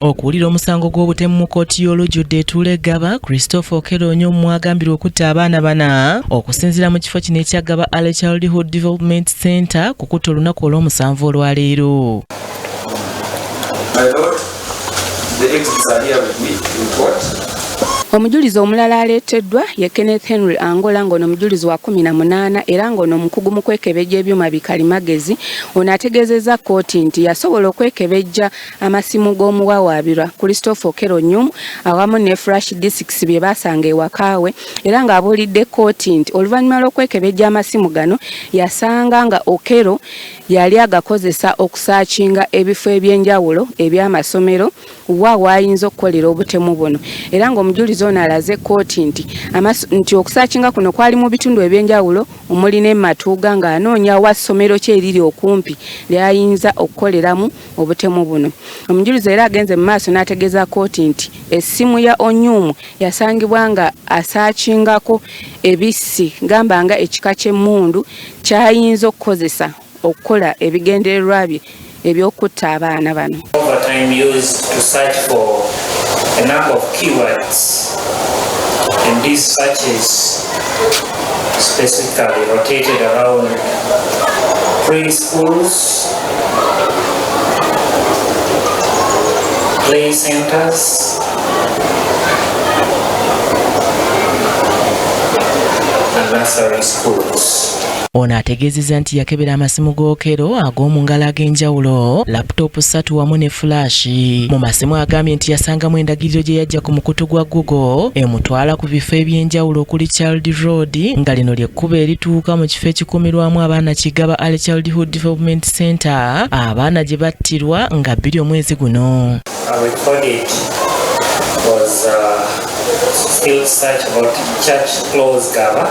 Okuwulira omusango gw'obutemu mu kkooti y'olujjudde etuula e Ggaba, Christopher Okello Onyum mw'agambirwa okutta abaana bana okusinziira mu kifo kino ekya Ggaba Early Childhood Development Center ku kutta olunaku olw'omusanvu olwaleero. My Lord, the exhibits are here with me in court. Omujulizi omulala aleeteddwa ye Kenneth Henry Angola ng'ono mujulizi wa 18 era ng'ono mukugu mu kwekebejja ebyuma bikalimagezi. Ono ategeezezza kkooti nti yasobola okwekebejja amasimu g'omuwawaabirwa Christopher Okello Onyum awamu ne flash discs bye baasanga ewaka we era ng'abuulidde kkooti nti oluvannyuma lw'okwekebejja amasimu gano yasanga nga Okello yali agakozesa okusaakinga ebifo eby'enjawulo eby'amasomero wa w'ayinza okukolera obutemu buno era ng'omujulizi ono alaze kkooti nti okusaakinga kuno kwali mu bitundu eby'enjawulo omuli ne Matuuga ng'anoonya wa ssomero ki eriri okumpi ly'ayinza okukoleramu obutemu buno. Omujulizi era agenze mu maaso n'ategeeza kkooti nti essimu ya Onyum yasangibwa nga asaakingako ebissi gamba nga ekika ky'emmundu ky'ayinza okukozesa okukola ebigendererwa bye eby'okutta abaana bano. Overtime used to search for a number of keywords, and these searches specifically rotated around preschools, play centers, and nursery schools. Ono ategeezezza nti yakebera amasimu g'Okello ag'omu ngalo ag'enjawulo, laputoopu 3 wamu ne fulashi. Mu masimu agambye nti yasangamu endagiriro gye yajja ku mukutu gwa Google emutwala ku bifo eby'enjawulo okuli Child Road nga lino ly'ekkubo erituuka mu kifo ekikuumirwamu abaana Kigaba Early Childhood Development Center abaana gye battirwa nga 2 omwezi guno. I recorded was still search about Church Close Gaba.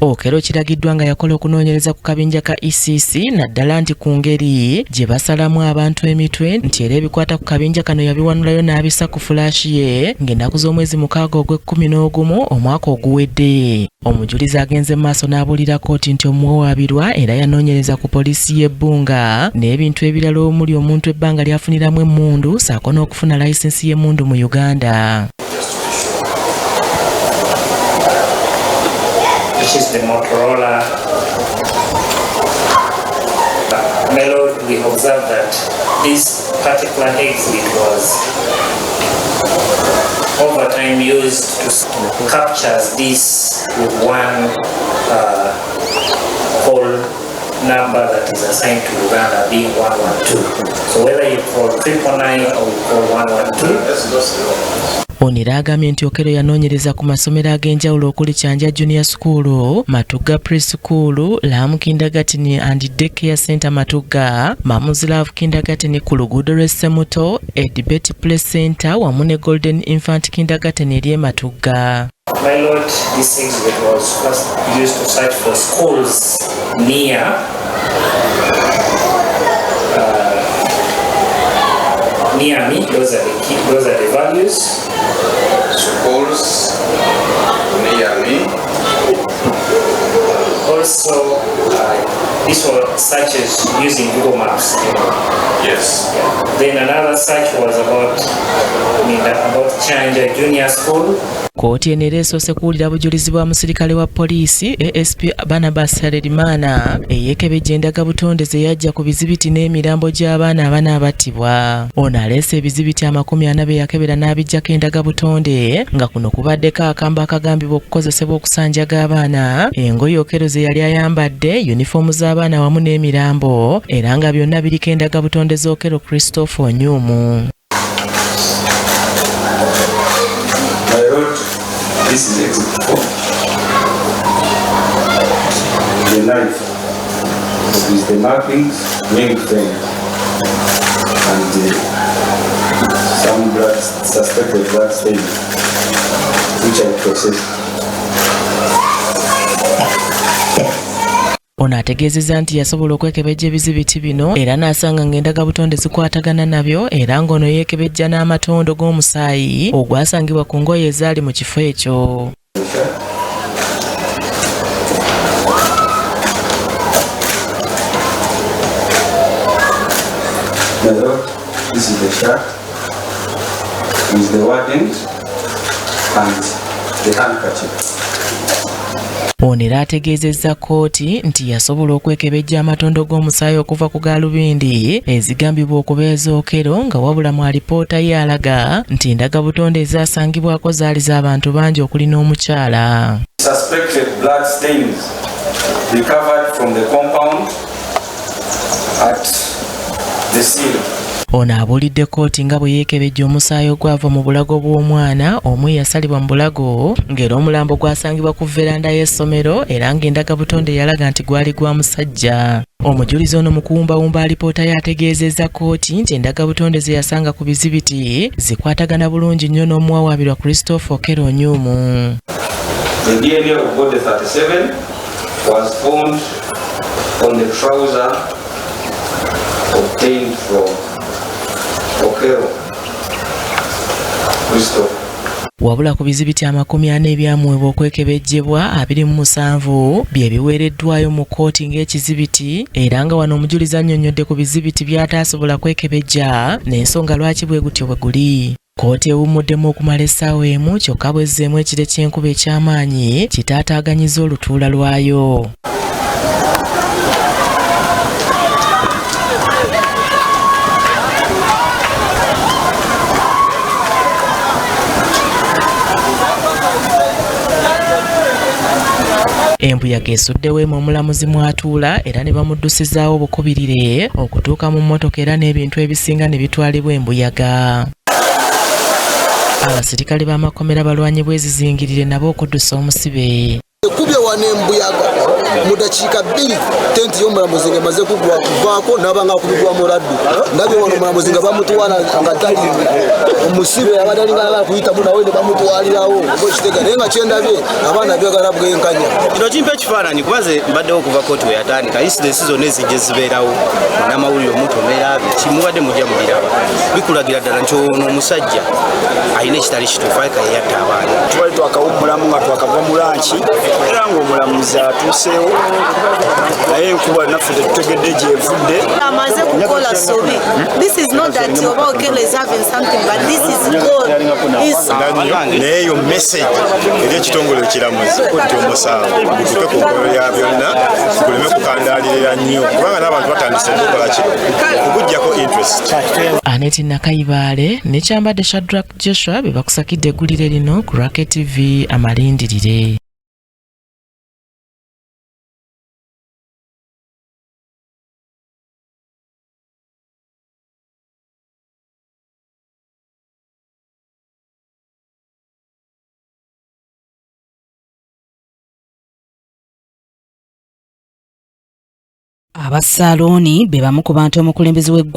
Okello kiragiddwa nga yakola okunoonyereza ku kabinja ka ECC naddala nti ku ngeri gye basalamu abantu emitwe nti era ebikwata ku kabinja kano yabiwanulayo n'abissa ku fulashi ye ng'ennaku z'omwezi 6 ogw'ekkumi n'ogumu omwaka oguwedde. Omujulizi agenze mu maaso n'abuulira kkooti nti omuwawaabirwa era yanoonyereza ku poliisi y'ebbunga n'ebintu ebirala omuli omuntu ebbanga ly'afuniramu emmundu ssaako n'okufuna layisinsi y'emmundu mu Uganda. Which is the Motorola Melody. We observed that this particular exhibit was over time used to capture this with one call number that is assigned to Uganda being 112. So whether you call 999 or you call 112. Ono era agambye nti Okello yanoonyereza ku masomero ag'enjawulo okuli Kyanja Junior School, Matugga Preschool, Lam Kindergarten and Daycare Center Matugga, Mamu's Love Kindergarten ku luguudo lw'e Ssemuto, Edibet Play Center wamu ne Golden Infant Kindergarten eri e Matugga. My Lord, this exhibit was first used to search for schools near me. Those are the key, those are the values. Schools near me. Also, this was searches using Google Maps. Yes. Yeah. Then another search was about Kyanja Junior School. Kkooti eno era esoose kuwulira bujulizi bwa musirikale wa poliisi ASP Barnabas Harerimana eyeekebejja endagabutonde ze yajja ku bizibiti n'emirambo gy'abaana abana abattibwa. Ono aleese ebizibiti 40 bye yakebera n'abiggyako endagabutonde nga kuno kubaddeko akambe akagambibwa okukozesebwa okusanjaga abaana, engoye Okello ze yali ayambadde, yunifoomu z'abaana wamu n'emirambo era nga byonna biriko endagabutonde z'Okello Christopher Onyum. My Lord, this is exhibit 4. The knife with the markings, ring thing, and some blood, suspected blood stain, which I processed. Ono ategeezezza nti yasobola okwekebejja ebizibiti bino era n'asanga ng'endagabutonde zikwatagana nabyo era ng'ono yeekebejja n'amatondo g'omusaayi ogwasangibwa ku ngoye ezaali mu kifo ekyo. My Lord, This is the shirt with the warden and the handkerchief. Ono era ategeezezza kkooti nti yasobola okwekebejja amatondo g'omusaayi okuva ku gaalubindi ezigambibwa okuba ez'Okello, nga wabula mu alipoota ye alaga nti endagabutonde ezaasangibwako zaali z'abantu bangi okuli n'omukyala. Suspected blood stains recovered from the compound at the scene. Ono abuulidde kkooti nga bwe yeekebejja omusaayi ogwava mu bulago bw'omwana omu eyasalibwa mu bulago, ng'era omulambo gwasangibwa ku veranda y'essomero, era ng'endagabutonde yalaga nti gwali gwa musajja. Omujulizi ono mu kuwumbawumba alipoota ye ategeezezza kkooti nti endagabutonde ze yasanga ku bizibiti zikwatagana bulungi nnyo n'omuwawaabirwa Christopher Okello Onyum. The DNA of body 37 was found on the trouser obtained from Okello Christopher. Wabula ku bizibiti 40 ebyamuweebwa okwekebejjebwa, 27 bye biweereddwayo mu kkooti ng'ekizibiti, era nga wano omujulizi annyonnyodde ku bizibiti by'ataasobola kwekebejja n'ensonga lwaki bwe gutyo bwe guli. Kkooti ewummuddemu okumala essaawa emu, kyokka bwezzeemu ekire ky'enkuba eky'amaanyi kitaataaganyiza olutuula lwayo. Embuyaga esuddewo emu omulamuzi mw'atuula, era ne bamuddusizaawo obukubirire okutuuka mu mmotoka, era n'ebintu ebisinga ne bitwalibwa embuyaga. Abasirikale b'amakomera balwanye bwezizingirire nabo okuddusa omusibe. Ekubye wano embuyaga, mu dakiika 2 tenti y'omulamuzi nga emaze kugwa kuvaako, n'aba nga akubibwa muladdu. Ndabye wano omulamuzi nga bamutwala nga tali omusibe, abadde alinga ayagala kuyitamu nawe ne bamutwalirawo oba okitega, naye nga kyendabye abaana byagala bwenkanya. Kino kimpa ekifaananyi kuba nze mbaddewo okuva kooti we yatandika. Incidents zonna ezijja zibeerawo, namawulire omutomera biki, mubadde mujja mubiraba, bikulagira ddala nti ono omusajja alina ekitali kituufu, aleka yeyatta abaana. Tubali twakawummulamu nga twakava mu lunch, era ng'omulamuzi atuuseewo, naye enkuba naffe tetutegedde gyevudde. Amaze kukola sobi. This is not that oba Okello is having something, but this is God. Is Naye eyo message eri ekitongole ekiramuzi nti omusango gutuuke ku nkomerero ya byonna, guleme kukandaalirira nnyo, kubanga n'abantu batandise okukola ki, okuguggyako interest. Aneti Nakayibaale ne Kyambadde Shadrack Joshua be bakusakidde eggulire lino ku Rocket TV amalindirire. Abasalooni be bamu ku bantu omukulembeze w'eggwanga.